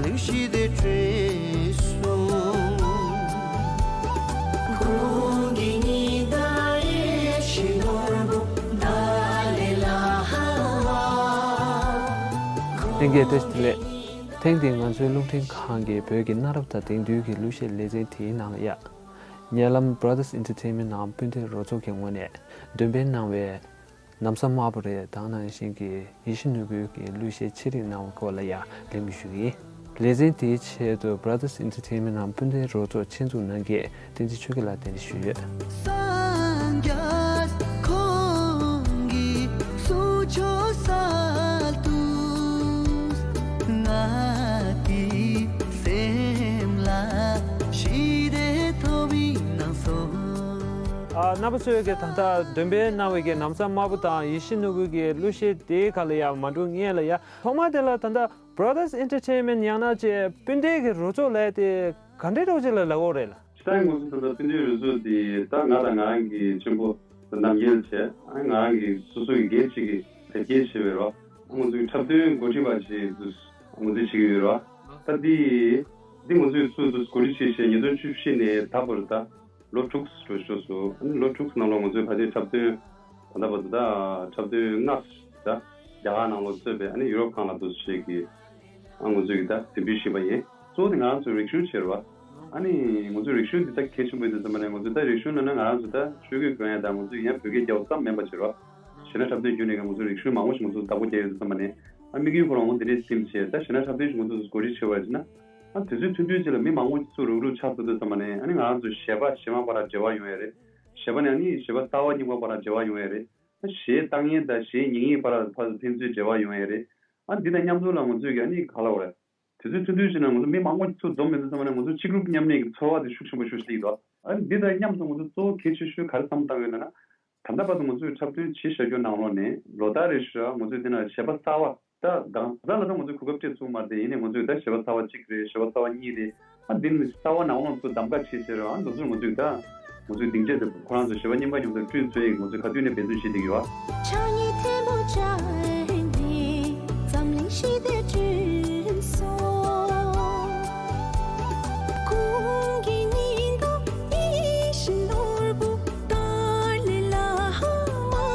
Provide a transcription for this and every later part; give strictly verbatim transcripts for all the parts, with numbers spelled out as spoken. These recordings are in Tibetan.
གླིང་ཞི་བདེ་བྲོས་སོང་། ཁོང་གི་ཉི་ཟླ་ཡེ་ཤེས་ནོར་བུ་ཏཱ་ལའི་བླ་མ། ལྷན་རྒྱས་བཀྲ་ཤིས་བདེ་ལེགས། ཐེངས་འདིའི་ང་ཚོའི་རླུང་འཕྲིན་ཁང་གིས་བོད་ཀྱི་གནའ་རབས་དང་དེང་དུས་ཀྱི་གླུ་གཞས་ལེ་ཚན་དེའི་ནང་ལ་ཡ། ཉེ་ལམ་Brothers Entertainment ནང་སྤུན་ཟླའི་རོགས་ཚོགས་ཀྱི་ངོས་ནས་འདོན་སྤེལ་གནང་བའི་ན་བཟའ་དམར་པོ་རེད་དང་ནང་བཞིན་གྱི་ཡིད་བཞིན་ནོར་བུའི་གི་གླུ་གཞས་ཆེད་སྒྲིག་གནང་བའི་སྐོར་ལ་ཡང་གླེང་མོལ་ཞུ་གི་ཡིན། ལེ་ཚན་དེའི་ཆེད་དུ་Brothers Entertainment ནང་སྤུན་ཟླའི་རོགས་ཚོགས་ཆེད་འཛུགས་གནང་མཁན་བསྟན་འཛིན་ཆོས་སྐྱིད་ལགས་གདན་འདྲེན་ཞུས་ཡོད། སངས་རྒྱས་ཁོང་གི་གསུང་ཆོས་གསལ་དུ་ང་དེའི་སེམས་ལ་ཞི་བདེ་ཐོབ་པའི་སྣང་སོང་། ཨ། རྣམ་པ་ཚོས་ཀྱི་ད་ལྟ་འདོན་སྤེལ་གནང་བའི་གི་ན་བཟའ་དམར་པོ་དང་ཡིད་བཞིན་ནོར་བུའི་གི་གླུ་གཞས་དེའི་ཁ་ལ་ཡང་མ་འགྲོ་སྔོན་ལ་ཡང་ཐོག་མ་དེ་ལ་ད་ལྟ་Brothers Entertainment ཡང་ན་ཅེ་སྤུན་ཟླའི་གི་རོགས་ཚོགས་ལས་དེ་ག་འདྲའི་རོགས་ཅིག་ལ་ལབ་འོ་རེད་ལ། སྤྱིར་བཏང་ང་ཚོ་ད་ལྟ་སྤུན་ཟླའི་རོགས་ཚོགས་དེ་ད་ང་དང་ང་རང་གི་གཅེན་པོ་རྣམ་རྒྱལ་བྱས། ཨ། ང་རང་གི་སོ་སོ་གི་སྒེར་གཅིག་གི་དེབ་སྐྱེལ་བྱས་པའི་རོགས། ཨ། ང་ཚོའི་འཁྲབ་སྟོན་འགོ་ཁྲིད་པ་ཞིག་ཏུ་ང་ཚོས་བྱེད་ཀྱི་ཡོད་རོགས། ད་འདི་འདི་ང་ཚོས་སུ་ཏུ་འགོ་ཁྲིད་བྱས་བྱས་ཉིས་སྟོང་བཅུ་བཞི་ནས་ད་བར་ད་ལོ་དྲུག་འགྲོ་ཤོར་སོང་། ཨ་ནི་ལོ་དྲུག་ནང་ལོགས་ང་ཚོའི་ཕལ་ཆེར་འཁྲབ་སྟོན་ད་ལྟ་བར་དུ་ད་འཁྲབ་སྟོན་ལྔ་ད་རྒྱ་གར་ནང་ལོགས་གཙོས་པའི་ཨ་ནི་ཡུ་རོབ་ཁག་ལ་འདུག་ཞིག་གི་ཨ་ང་ཚོས་ཀྱི་ད་འགྲེམས་སྤེལ་ཞུས་པ་ཡིན། གཙོ་བོ་དེ་ང་རང་ཚོའི་རིག་གཞུང་བྱས་རོགས། ཨ་ནི་ང་ཚོའི་རིག་གཞུང་འདི་ད་གལ་ཆེན་པོ་ཡིན་དུས་ཙམ་པ་ནས་ང་ཚོས་ད་རིག་གཞུང་ནང་ན་ང་རང་ཚོ་ད་ཆོས་གོས་གོན་ཡ་དང་ང་ཚོས་ཡང་བོད་སྐད་རྒྱག་པ་ཙམ་མིན་པ་བྱས་རོགས། གཞས་སྣ་འཁྲབ་སྟོན་བརྒྱུད་ནས་ང་ཚོའི་རིག་གཞུང་མང་པོ་ཞིག་ང་ཚོས་བདག་པོ་རྒྱག་ཡོད་དུས་ཙམ་པ་ནས། ཨ། དམིགས་ཡུལ་ཁོ་རང་འོ་འདི་འདྲས་ཟིན་བྱས་ད་གཞས་སྣ་འཁྲབ་སྟོན་ཞིག་ང་ཚོས་འགོ་ཁྲིད་བྱས་པ་ཡིན་ན། ཨ། དུས་ཚོད་ཐུང་ཐུང་ཅིག་ལ་མི་མང་པོ་ཞིག་ཚུར་རུག་རུག་ཆགས་ཐུབ་དུས་ཙམ་པ་ནས། ཨ་ནི་ང་རང་ཚོ་གཞས་པ་གཞས་མ་བར་འབྲེལ་བ་ཡོང་ཡ་རེད། གཞས་པ་ནས་ཨ་ནི་གཞས་པ་གསར་བ་རྙིང་པ་བར་འབྲེལ་བ་ཡོང་ཡ་རེད། ཨ། གཞས་བཏང་མཁན་དང་གཞས་ཉན་མཁན་བར་ཕར་ཕན་ཚུན་འབྲེལ་བ་ཡོང་ཡ་རེད། ཨ། འདི་དང་མཉམ་དུ་ལ་ང་ཚོས་ཀྱི་ཨ་ནི་ག་ལབ་དགོས་རེད། དུས་ཚོད་ཐུང་ཐུང་ཞིག་ནང་ང་ཚོ་མི་མང་པོ་ཚུར་འཛོམས་མེད་དུས་ཙམ་པ་ནས་ང་ཚོ་གཅིག་རུབ་མཉམ་གནས་ཀྱི་ཚོར་བ་དེ་ཤུགས་ཆེན་པོ་ཤུགས་ཆེ་ཡོད། ཨ་ནི་འདི་དང་མཉམ་དུ་ང་ཚོ་གཙོ་བོ་གལ་ཆེ་ཤོས་ག་རེ་བསམ་བློ་བཏང་ཡོད་ལབ་ན། ད་ལྟ་བར་དུ་ང་ཚོས་འཁྲབ་སྟོན་བྱེད་བཞག་རྒྱུ་ནང་ལོགས་ནས་ལོ་ལྟར་རེ་བཞིན་ང་ཚོས་འདི་ན་གཞས་པ་གསར་བ་ད་དང་ད་ལ་ད་ང་ཚོས་གོ་སྐབས་སྤྲད་ཐུབ་མ་རེད་དེ། ཡིན་ནའི་ང་ཚོས་ད་གཞས་པ་གསར་བ་གཅིག་རེད། གཞས་པ་གསར་བ་གཉིས་རེད། ཨ། འདི་ནི་གསར་བ་ནང་ལོགས་ཚོ་གདམ་ག་བྱེད་བྱེད་རོགས། ཨ། འདི་ཚོ་ང་ཚོས་ད་ང་ཚོས་སྡིངས་ཆ་དེ་ཁོ་རང་ཚོ་གཞས་པ་རྙིང་པ་མཉམ་དུ་བསྐྲུན་ཚུལ་ཡིན། ང་ཚོས་ག་དུས་ནས་འབད་བརྩོན་བྱེད་བསྡད་ཀྱི་ཡོད། ཕྱག་གཉིས་ཐལ་མོ་སྦྱར་ནས་འཛམ་གླིང་ཞི་བདེ་བསྐྲུན་སོང་། ཁོང་གི་སྙིང་ག་ཡིད་བཞིན་ནོར་བུ་ཏཱ་ལའི་བླ་མ།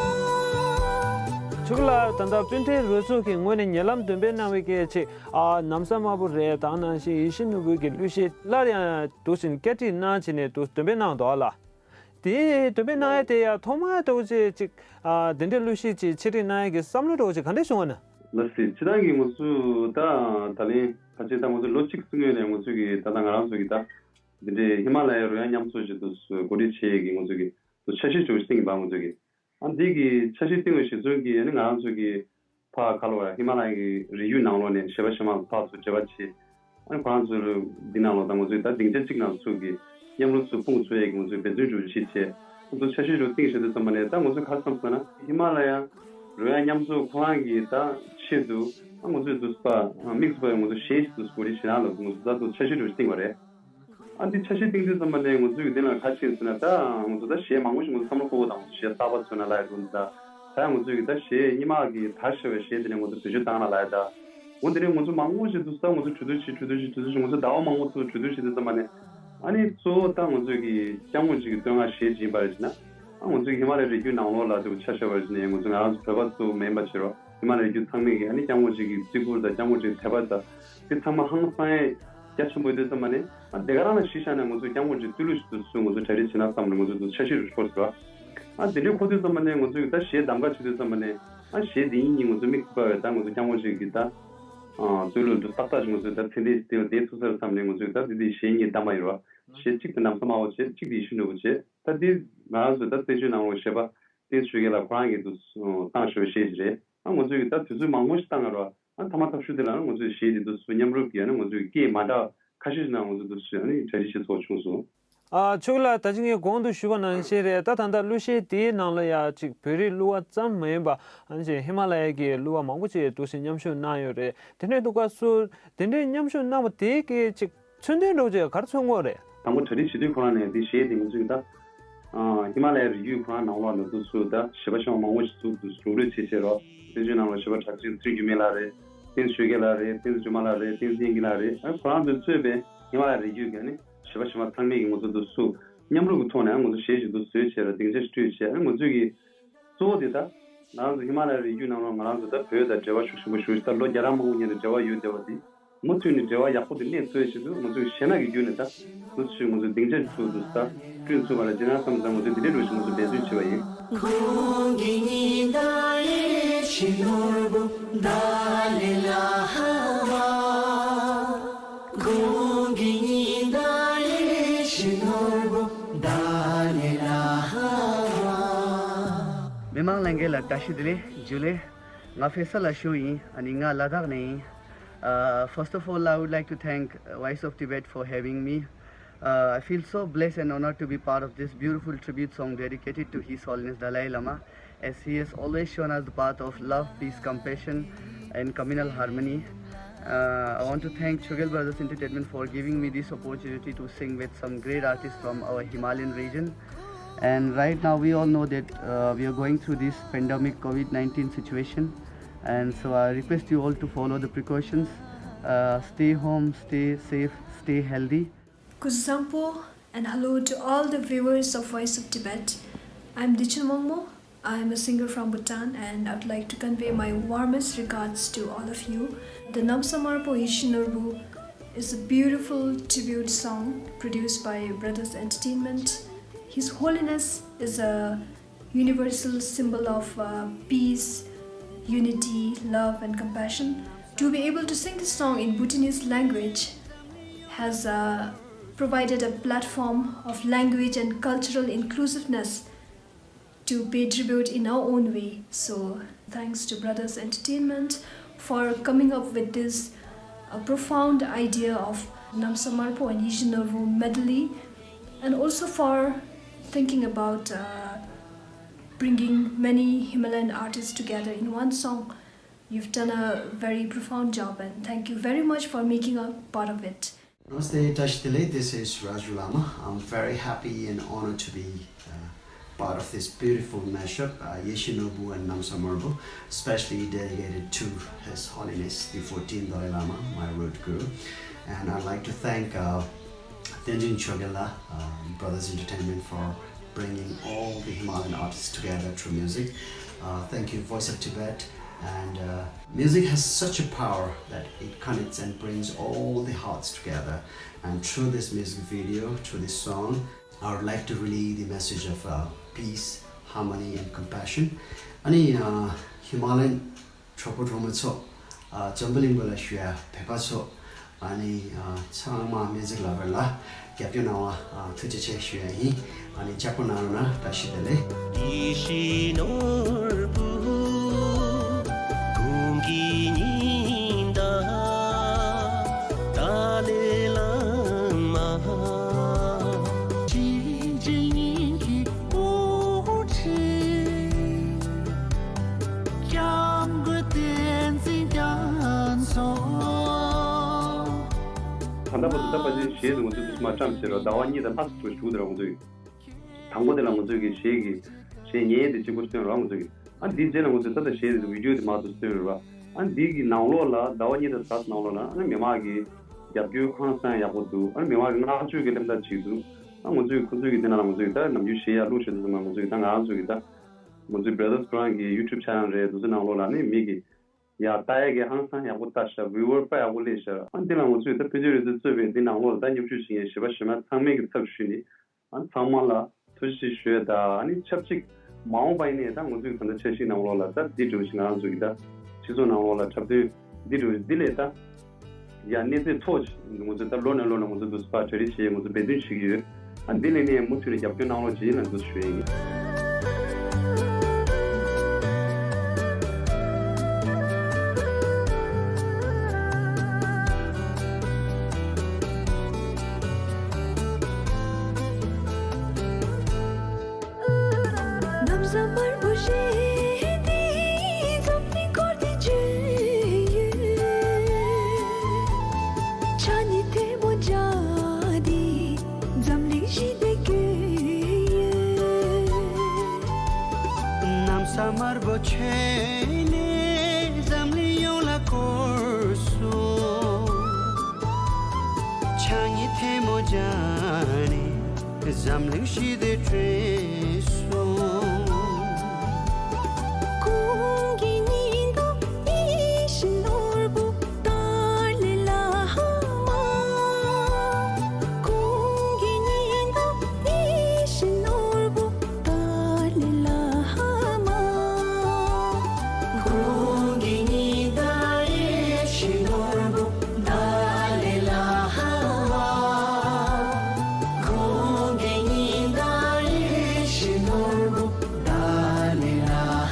ཆོས་སྐྱིད་ལགས། ད་ལྟ་སྤུན་ཟླའི་རོགས་ཚོགས་ཀྱི་ངོས་ནས་ཉེ་ལམ་འདོན་སྤེལ་གནང་བའི་སྐད་ཆ། ཨ། ན་བཟའ་དམར་པོ་རེད་དང་ནང་བཞིན་ཡིད་བཞིན་ནོར་བུའི་གི་གླུ་གཞས་སླར་ཡང་འདུག་སེ་བསྐྱར་སྒྲིག་གནང་བྱས་ནས་འདུག་འདོན་སྤེལ་གནང་འདུག་ཨ་ལ། དེ་འདོན་སྤེལ་གནང་ཡ་དེ་ཡ་ཐོག་མ་འདྲ་བོ་ཅིག་ཅིག་ཨ། དེ་འདྲའི་གླུ་གཞས་ཅིག་ཆེད་སྒྲིག་གནང་ཡ་གི་བསམ་བློ་འདྲ་བོ་ཅིག་ག་འདྲ་བྱུང་བ་ན། ལགས་སེ། སྤྱིར་བཏང་གི་ང་ཚོ་ད་ད་ལན་ཕལ་ཆེར་ད་ང་ཚོ་ལོ་གཅིག་སྔོན་ནས་ང་ཚོ་གི་ད་ལྟ་ང་རང་ཚོ་གི་ད་འདི་འདྲའི་ཧི་མ་ལ་ཡའི་རོལ་དབྱངས་མཉམ་འཛོམས་ཞིག་ཏུ་གོ་སྒྲིག་བྱེད་ཡས་ཀྱི་ང་ཚོ་གི་ཏུ་འཆར་གཞི་འདྲ་བོ་ཞིག་བཏིང་གི་འབའ་ང་ཚོ་གི། ཨ། འདི་གི་འཆར་གཞི་བཏིང་བའི་གཞི་རྩ་གི་ཨ་ནི་ང་རང་ཚོ་གི་ཕར་ཁ་ལོ་ཧི་མ་ལ་ཡ་གི་རི་རྒྱུད་ནང་ལོགས་ནས་གཞས་པ་གཞས་མ་ཕར་ཚུར་འབྲེལ་བ་བྱེད། ཨ་ནི་ཁོ་རང་ཚོའི་འདི་ནང་ལོགས་དང་ང་ཚོའི་ད་སྡིངས་ཆ་གཅིག་ནང་ཚུགས་ཀྱི་མཉམ་རུབ་ཚུར་སྤུངས་ཚུགས་ཡས་ཀྱི་ང་ཚོའི་འབད་བརྩོན་འདྲ་བོ་ཞིག་བྱས། ང་ཚོ་འཆར་གཞི་འདྲ་བོ་བཏིང་བཞག་དུས་ཙམ་པ་ནས་ད་ང་ཚོས་ག་རེ་བསམ་སོང་ན་ཧི་མ་ལ་ཡ་རོལ་དབྱངས་མཉམ་འཛོམས་ཁོ་རང་གི་ད་ཆེད་དུ་ཨ་ང་ཚོས་དུ་སྤ་དམིགས་སུ་བཀར་བའི་ང་ཚོ་གཞས་ཤིག་ཏུ་གོ་སྒྲིག་བྱེད་ན་ལབ་ང་ཚོ་ད་དུ་འཆར་གཞི་འདྲ་བོ་ཞིག་བཏིང་བ་རེད། ཨ་འདི་འཆར་གཞི་བཏིང་དུས་ཙམ་པ་ནས་ང་ཚོས་ཀྱི་འདི་ལ་ག་རེ་བྱས་ཟེར་ན། ད་ང་ཚོ་ད་གཞས་མང་པོ་ཞིག་ང་ཚོ་བསམ་བློ་འཁོར་བ་དང་གཞས་གསར་པ་བཟོས་ན་ལབ་ཡ་འདུག་ད་ད་ཡང་ང་ཚོས་ཀྱི་ད་གཞས་སྔོན་མ་གི་དར་ཤོར་བའི་གཞས་དེ་ནས་ང་ཚོ་བེད་སྤྱོད་བཏང་ན་ལབ་ཡ། ད་འོ་དེ་ནས་ང་ཚོ་མང་པོ་ཞིག་འདུག་ས་ང་ཚོ་གྲོས་བསྡུར་བྱེད་གྲོས་བསྡུར་བྱེད་གྲོས་བསྡུར་བྱེད་ང་ཚོ་ཟླ་བ་མང་པོ་ཚོ་གྲོས་བསྡུར་བྱེད་དུས་ཙམ་པ་ནས། ཨ་ནི་གཙོ་བོ་ད་ང་ཚོས་ཀྱི་སྐྱབས་མགོན་གཅིག་གི་བསྟོད་བསྔགས་གཞས་ཅིག་ཡིན་པ་རེད་ཅེ་ན། ཨ་ང་ཚོས་ཀྱི་ཧི་མ་ལ་ཡའི་རི་རྒྱུད་ནང་ལོགས་ལ་དེ་ཆ་བཞག་པ་རེད་ཅེ་ན་ང་ཚོ་ང་རང་ཚོ་བོད་པ་ཚོ་མིན་པ་བྱེད་རོགས། ཧི་མ་ལ་ཡའི་རྒྱུད་ཚང་མས་ཀྱི་ཨ་ནི་སྐྱབས་མགོན་གཅིག་གི་བརྩི་བཀུར་དང་སྐྱབས་མགོན་གཅིག་གི་དད་པ་དང་དེ་ཚང་མ་ཧང་སང་ཡས་རྒྱ་ཆེན་པོ་ཡོད་དུས་ཙམ་པ་ནས། ཨ་དེ་ག་རང་ལ་གཞི་བཞག་ནས་ང་ཚོས་སྐྱབས་མགོན་གཅིག་བསྟོད་གླུ་ཞིག་ཏུ་ཚུར་ང་ཚོས་གྲ་སྒྲིག་བྱེད་ན་བསམ་ནས་ང་ཚོས་འདུག་འཆར་གཞི་རུ་འཁོར་ཟེར་བ། ཨ་དེ་འདྲའི་འཁོར་དུས་ཙམ་པ་ནས་ང་ཚོས་ད་གཞས་གདམ་ག་བྱེད་དུས་ཙམ་པ་ནས། ཨ་གཞས་འདི་གཉིས་ང་ཚོས་དམིགས་སུ་བཀར་བའི་ད་ང་ཚོ་སྐྱབས་མགོན་གཅིག་གི་ད་ཨ་བསྟོད་གླུ་འདུག་ཏག་ཏག་ཅིག་ང་ཚོས་ད་ཚད་ལྡན་ཞིག་དེ་བ་དེ་ཐུག་ས་རེད་བསམ་ནས་ང་ཚོས་ད་འདི་འདི་གཞས་གཉིས་བདམས་པ་ཡོད་ར། གཞས་གཅིག་དེ་ན་བཟའ་དམར་པོ་བྱས། གཅིག་དེ་ཡིད་བཞིན་ནོར་བུ་བྱས། ད་འདི་ང་རང་ཚོའི་ད་བཙན་བྱོལ་ནང་ལོགས་གཞས་པ་བསྟན་ཆོས་རྒྱལ་ལགས་ཁོ་རང་གིས་འདུག་བཏང་ཤོར་བའི་གཞས་ཤིག་རེད། ཨ་ང་ཚོས་ཀྱི་ད་དུས་ཚོད་མང་པོ་ཞིག་བཏང་ཡོད་ར། ཨ་མཐའ་མ་ཐབས་ཤུགས་དེ་ལ་ང་ཚོས་གཞས་འདི་ཚོ་མཉམ་རུབ་ཀྱིས་ཨ་ནི་ང་ཚོས་སྐད་མ་འདྲ་ཁ་ཤས་ཤིག་ནང་ང་ཚོས་འདུག་སེ་ཨ་ནི་གྲ་སྒྲིག་བྱེད་ཆོག་བྱུང་སོང་། ཨ་ཆོས་སྐྱིད་ལགས། ད་ཅི་ངས་གོང་དུ་ཞུས་པ་ནང་བཞིན་རེད། ད་ད་ལྟ་གླུ་གཞས་དེའི་ནང་ལ་ཡ་ཅིག་བོད་རིགས་གླུ་བ་ཙམ་མ་ཡིན་པ་ཨ་ནི་ཅིག་ཧི་མ་ལ་ཡ་གི་གླུ་བ་མང་པོ་ཅིག་འདུག་སེ་མཉམ་ཞུགས་གནང་ཡོད་རེད། དེ་འདྲའི་འདུག་སྐབས་སུ་དེ་འདྲའི་མཉམ་ཞུགས་གནང་བ་དེ་གི་ཅིག་མཚོན་དོན་འདྲ་བོ་ཅིག་ག་རེ་མཚོན་གྱི་ཡོད་རེད། དང་པོ་གྲ་སྒྲིག་བྱེད་དུས་ཁོ་རང་ནས་འདི་གཞས་དེ་ང་ཚོས་ཀྱི་ད། ཨ་ཧི་མ་ལ་ཡའི་རི་རྒྱུད་ཁོ་རང་ནང་ལོགས་ལ་འདུག་སེ་ད་གཞས་པ་གཞས་མ་མང་པོ་ཞིག་འདུག་སེ་རོགས་རེས་བྱེད་བྱེད་རོགས། བཙན་བྱོལ་ནང་ལ་གཞས་པ་གྲགས་ཅན་ཚེ་རིང་འགྱུར་མེད་ལགས་རེད། བསྟན་ཆོས་རྒྱལ་ལགས་རེད། བསྟན་འཛིན་སྒྲོལ་མ་ལགས་རེད། བསྟན་འཛིན་དབྱངས་སྐྱིད་ལགས་རེད། ཨ་ཁོ་རང་ཚོས་གཙོས་པའི་ཧི་མ་ལ་ཡའི་རི་རྒྱུད་ཀྱི་ཨ་ནི་གཞས་པ་གཞས་མ་ཚང་མས་ཀྱིས་ང་ཚོ་འདུ་སུ་མཉམ་རུབ་ཀྱི་ཐོག་ནས་ང་ཚོ་གཞས་ཞིག་འདུ་བཟོས་བྱས་ར་སྡིངས་ཆ་ཞིག་སྤྲོད་བྱས། ཨ་ང་ཚོས་ཀྱི་གཙོ་བོ་དེ་ད་ང་རང་ཚོ་ཧི་མ་ལ་ཡའི་རི་རྒྱུད་ནང་ལ་ང་རང་ཚོ་ད་བོད་དང་འབྲེལ་བ་ཤུགས་ཆེན་པོ་ཞུ་ད་ལོ་བརྒྱ་ཕྲག་མང་པོ་སྔོན་ནས་འབྲེལ་བ་ཡོད་བསྡད་པ་དེ། མུ་མཐུད་ནས་འབྲེལ་བ་ཡག་པོ་དེ་གནས་ཐུབ་ཡ་ཆེད་དུ་ང་ཚོས་གཞས་སྣ་གི་བརྒྱུད་ནས་ད་འདུ་ཚུད་ང་ཚོས་སྡིངས་ཆ་ཚུགས་འདུག་ད་བསྐྲུན་ཚུགས་པ་ལ་སྦྱིན་བདག་བསམ་ཙང་ང་ཚོས་དེ་འདྲའི་འགྲོ་ཞིག་ང་ཚོས་འབད་བརྩོན་བྱས་པ་ཡིན། མི་མང་ལྷན་རྒྱས་ལ་བཀྲ་ཤིས་བདེ་ལེགས། ཇུ་ལེ། ང་ཕེ་ས་ལ་ཤུ་ཡིན། ཨ་ནི་ང་ལ་དྭགས་ནས་ཡིན། Uh, first of all, I would like to thank Voice of Tibet for having me. Uh, I feel so blessed and honored to be part of this beautiful tribute song dedicated to His Holiness Dalai Lama, as he has always shown us the path of love, peace, compassion, and communal harmony. Uh, I want to thank Chogyal Brothers Entertainment for giving me this opportunity to sing with some great artists from our Himalayan region. And right now, we all know that uh, we are going through this pandemic COVID nineteen situation. And so I request you all to follow the precautions, uh, stay home, stay safe, stay healthy. Kuzuzangpo and hello to all the viewers of Voice of Tibet. I'm Dichen Wangmo. I'm a singer from Bhutan and I would like to convey my warmest regards to all of you. The Namsamarpo Yishinorbu is a beautiful tribute song produced by Brothers Entertainment. His Holiness is a universal symbol of uh, peace, unity, love, and compassion. To be able to sing this song in Bhutanese language has uh, provided a platform of language and cultural inclusiveness to pay tribute in our own way. So, thanks to Brothers Entertainment for coming up with this uh, profound idea of Namsamarpo and Yishinorvu medley, and also for thinking about uh, bringing many Himalayan artists together in one song. You've done a very profound job, and thank you very much for making a part of it. Namaste, Tashi Delek. This is Raju Lama. I'm very happy and honored to be uh, part of this beautiful mashup, uh, Yeshinobu and Namsamarbu, specially dedicated to His Holiness the fourteenth Dalai Lama, my root guru. And I'd like to thank uh, Tenzin Chogyal, uh, Brothers Entertainment, for bringing all the Himalayan artists together through music. Uh, thank you, Voice of Tibet. And uh, music has such a power that it connects and brings all the hearts together. And through this music video, through this song, I would like to relay the message of uh, peace, harmony, and compassion. Ani uh, Himalayan གྲོགས་པོ་གྲོགས་མོ་ཚོ། ཨ་འཛམ་བུ་གླིང་པ་ལ་བཞུགས་ཡ་བོད་པ་ཚོ། ཨ་ནི་ཨ་ཚང་མ་མི་ཟིག་ལ་བར་ལ་རྒྱབ་སྐྱོར་གནང་བ་ཨ་ཐུགས་རྗེ་ཆེ་ཞུ་ཡ་ཡིན། ཨ་ནི་ལྕགས་པོ་གནང་རོགས་གནང་། བཀྲ་ཤིས་བདེ་ལེགས། ཡེ་ཤེས་ནོར་བུ་དགུང་གི་ཉི་ཟླ། ཏཱ་ལའི་བླ་མ་ཞིང་བཅུ་གཉིས་ཀྱི་དབུ་ཁྲིད། སྐྱབས་མགོན་བསྟན་འཛིན་རྒྱ་མཚོ། ད་ལྟ་བར་དུ་ད་ཕལ་ཆེར་གཞས་དེ་ང་ཚོས་དུ་མ་བཀྲམ་བྱས་རོགས་ཟླ་བ་གཉིས་དང་ལྷག་ཙམ་ཞིག་བཞུགས་དེ་ར་ང་ཚོས། དང་པོ་དེ་ལ་ང་ཚོས་ཀྱི་གཞས་ཀྱི་གཞས་ཉན་དེ་གཅིག་པོ་སྟོན་རོགས་ང་ཚོས་ཀྱི། ཨ་འདིའི་རྗེས་ལ་ང་ཚོས་ད་ལྟ་གཞས་དེ་བི་ཌིའོ་དེ་མར་དུ་སྟོན་རོགས། ཨ་འདི་གི་ནང་ལོགས་ལ་ཟླ་བ་གཉིས་དང་ཟླ་ནང་ལོགས་ལ་ཨ་ནི་མི་མང་གི་རྒྱབ་སྐྱོར་ཧང་སང་ཡག་པོ་འདུག་ཨ་ནི་མི་མང་གི་བསྔགས་བརྗོད་ཀྱི་གླེང་སྟེགས་ཅིག་འདུག་ཨ་ང་ཚོས་ཁོ་ཚོས་ཀྱི་དེ་ནང་ལ་ང་ཚོས་ཀྱི་ད་ནམ་རྒྱུན་གཞས་ཡར་བླུགས་བཞིན་དུ་ང་ཚོས་ཀྱི་ད་ང་རང་ཚོས་ཀྱི་ད་ང་ཚོའི་Brothers ཁོ་རང་གི་ཡུ་ཊུབ་ཆེ་ནལ་རེད། དེ་ཚོ་ནང་ལོགས་ལ་ནི་མི་གི་ཡར་ལྟ་ཡག་གི་ཧང་སང་ཡག་པོ་ལྟ་ཤག་ཝི་ཝར་དཔེ་ཡག་པོ་སླེབས་ཤག་ཨ་འདི་ལ་ང་ཚོས་ད་ཕན་ཚུན་རེ་ཚོས་གཙོས་པའི་འདི་ནང་ལོགས་ལ་ད་མཉམ་ཞུགས་བྱེད་མཁན་གཞས་པ་གཞས་མ་ཚང་མའི་གི་ཚབ་ཞུས་ནས་ཨ་ཚང་མ་ལ་ཐུགས་རྗེ་ཆེ་ཞུ་ཡས་དང་ཨ་ནི་ཆབས་ཅིག་མ་འོངས་པ་ཡིན་ནའི་ད་ང་ཚོས་ད་ལྟ་འཆར་གཞི་ནང་ལོགས་ལ་ད་འདི་འདྲ་བོ་ཞིག་ང་རང་ཚོ་གི་ད་སྤྱི་ཚོགས་ནང་ལོགས་ལ་འཁྲབ་སྟོན་འདི་འདྲ་བོ་འདི་ལས་ད་ཡང་གནས་ཚད་མཐོ་ཞིག་ང་ཚོས་ད་ལོ་ནས་ལོ་ལ་ང་ཚོ་འདུག་སེ་ཕར་གྲ་སྒྲིག་བྱེད་ང་ཚོ་འབད་བརྩོན་བྱེད་ཀྱི་ཡོད། ཨ་འདི་ལས་ནས་མུ་མཐུད་ནས་རྒྱབ་སྐྱོར་གནང་རོགས་བྱེད་ལ་འདུག་ཞུ་ཡ་ཡིན། འཛམ་གླིང་ཞི་བདེ་དགོས་ཡོད། གནམ་ས་དམར་པོ་ཁྱོན་ནས་འཛམ་གླིང་ཡོངས་ལ་བསྐོར། ཅ་ནེ་འཛམ་གླིང་ཞི་བདེ་བསྐྲུན་སོང་། ཁོང་གི་ཉི་ཟླ་ཡིད་བཞིན་ནོར་བུ་ཏཱ་ལའི་བླ་མ། ཁོང་གི་ཉི་ཟླ་ཡིད་བཞིན་ནོར་བུ་ཏཱ་ལའི་བླ་མ། ཁོང་གི་ཉི་ཟླ་ཡིད་བཞིན་ནོར་བུ་ཏཱ་ལའི་བླ་མ། ཁོང་གི་ཉི་ཟླ་ཡིད་བཞིན་ནོར་བུ་ཏཱ་ལའི་བླ་མ།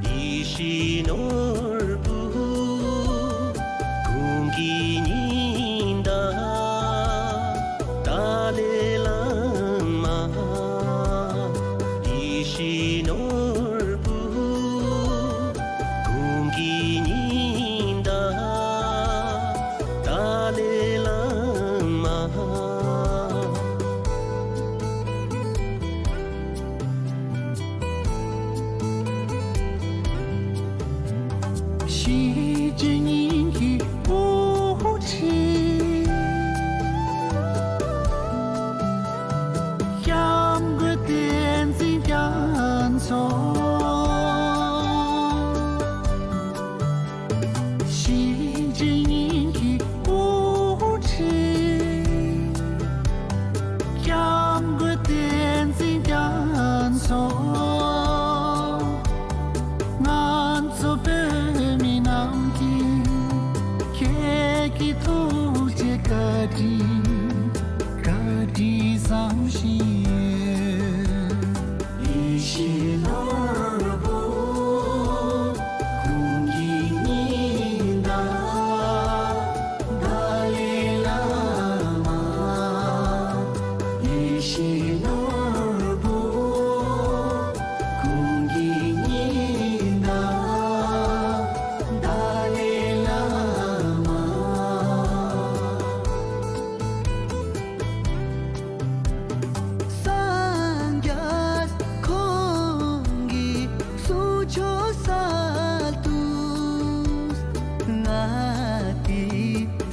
ཡིད་བཞིན་ནོར་བུ་ཁོང་གི་ཉི་ཟླ་ཏཱ་ལའི་བླ་མ། ཡིད་བཞིན་ནོར་བུ་ཁོང་གི་ཉི་ཟླ་ཏཱ་ལའི་བླ་མ། ཞི་བྱེད་སྙིང་གི་དབུ་ཁྲིད། སྐྱབས་མགོན་བསྟན་འཛིན་རྒྱ་མཚོ། ཞི་བྱེད་སྙིང་གི་དབུ་ཁྲིད། སྐྱབས་མགོན་བསྟན་འཛིན་རྒྱ་མཚོ། ང་ཚོ་བོད་མི་རྣམས་ཀྱི་ཁྱེད་ཀྱི་ཐུགས་རྗེ་བཀའ་དྲིན། བཀའ་དྲིན་བསམ་བཞིན་ཡོད། ཡིད་བཞིན་ནོར་བུ་ཁོང་གི་ཉི་ཟླ་ཏཱ་ལའི་བླ་མ། ཡིད་བཞིན་ནོར་བུ་ཁོང་གི་ཉི་ཟླ་ཏཱ་ལའི་བླ་མ། སངས་རྒྱས་ཁོང་གི་གསུང་ཆོས་གསལ་དུ་ང་དེའི་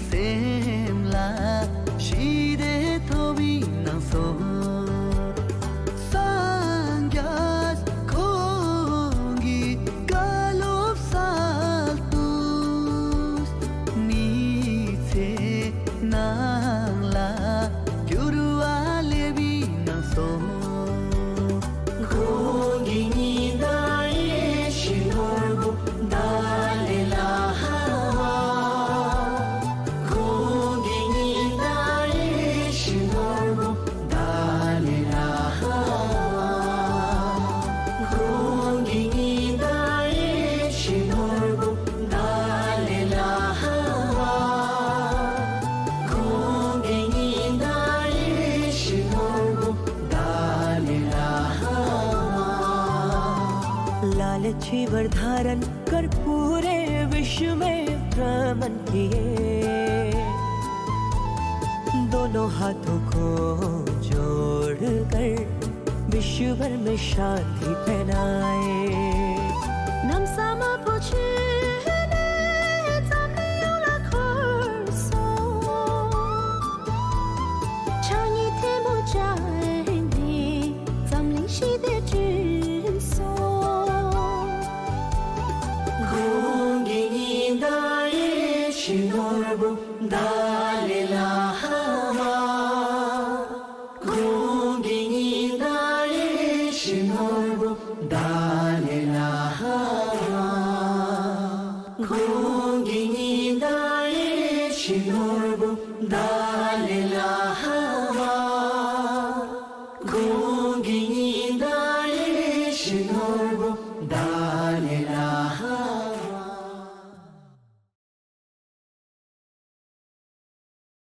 སེམས་ལ་ཞི་བདེ་ཐོབ་པའི་སྣང་ཚུལ། སངས་རྒྱས་ཁོང་གི་བཀའ་སློབ་གསལ་དུ་མི་ཚེ་ནང་ལ་འགྱུར་བ་སླེབས་པའི་སྣང་ཚུལ། ཁོང་གི་ཉི་ཟླ་ཡིད་བཞིན་ནོར་བུ་ཏཱ་ལའི་བླ་མ། ཁོང་གི་ཉི་ཟླ་ཡིད་བཞིན་ནོར་བུ་ཏཱ་ལའི་བླ་མ། ཁོང་གི་ཉི་ཟླ་ཡིད་བཞིན་ནོར་བུ་ཏཱ་ལའི་བླ་མ། ཁོང་གི་ཉི་ཟླ་ཡིད་བཞིན་ནོར་བུ་ཏཱ་ལའི་བླ་མ། लालच ही वर धारण कर पूरे विश्व में भ्रमण किए। दोनों हाथों को जोड़कर विश्व भर में शांति फैलाए। ནམ་ཟླ་མ་བོ་ཆེ་ནས་འཛམ་གླིང་ཡོངས་ལ་འཁོར་སོང་། ཕྱག་གཉིས་ཐལ་མོ་སྦྱར་ནས་འཛམ་གླིང་ཞི་བདེ་བསྐྲུན་སོང་། ཁོང་གི་ཉི་ཟླ་ཡིད་བཞིན་ནོར་བུ་ཏཱ་ལའི་བླ་མ། ཁོང་གི་ཉི་ཟླ་ཡིད་བཞིན་ནོར་བུ་ཏཱ་ལའི་བླ་མ། ཁོང་གི་ཉི་ཟླ་ཡིད་བཞིན་ནོར་བུ་ཏཱ་ལའི་བླ་མ། ཁོང་གི་ཉི་ཟླ་ཡིད་བཞིན་ནོར་བུ་ཏཱ་ལའི་བླ་མ།